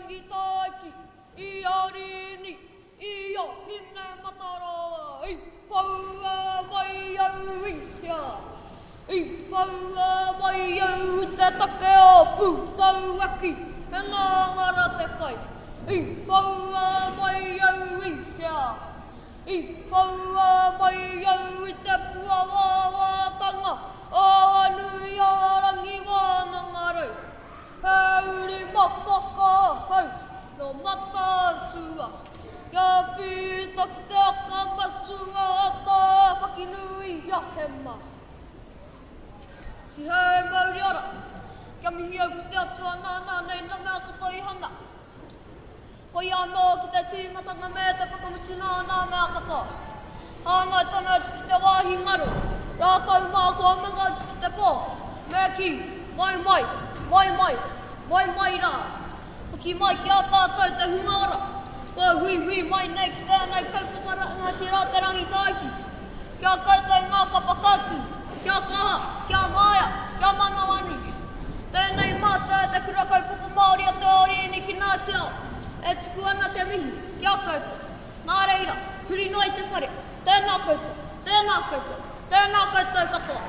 Rangitāiki, i a Rini, i a Hinemataroa, i poua mai au i hea? I poua mai au i te take o Pūtauaki, he ngāngara te kai. I poua mai au i hea? I poua mai au i te puawāwātanga o Awanuiārangi Wānanga Rau. He uri makaka ahau nō Mataatua. Kia whita ki te aka matua a Tāwhakinuiahema. Tihei mauri ora, kia mihi au ki te Atua nāna nei nā mea katoa i hanga. Koia anō ki te tīmatanga me te whakamutunga o ngā mea katoa. Hāngai tonu atu ki te wāhi ngaro, rātou mā kua manga atu ki te pō, me kī, Moe mai, moe mai, moe mai rā. Hoki mai ki a tātou te hunga ora, kua huihui mai nei ki tēnei kaupapa rangatira o Te Rangitāiki. Ki a koutou ngā ka whakaatu, kia kaha, kia māia, kia manawanui. Tēnei mātou e te Kura Kaupapa Māori o Te Ōriini ki Nātiao, e tuku ana te mihi ki a koutou. Nā reira, huri noa i te whare, tēnā koutou, tēnā koutou, tēnā koutou katoa.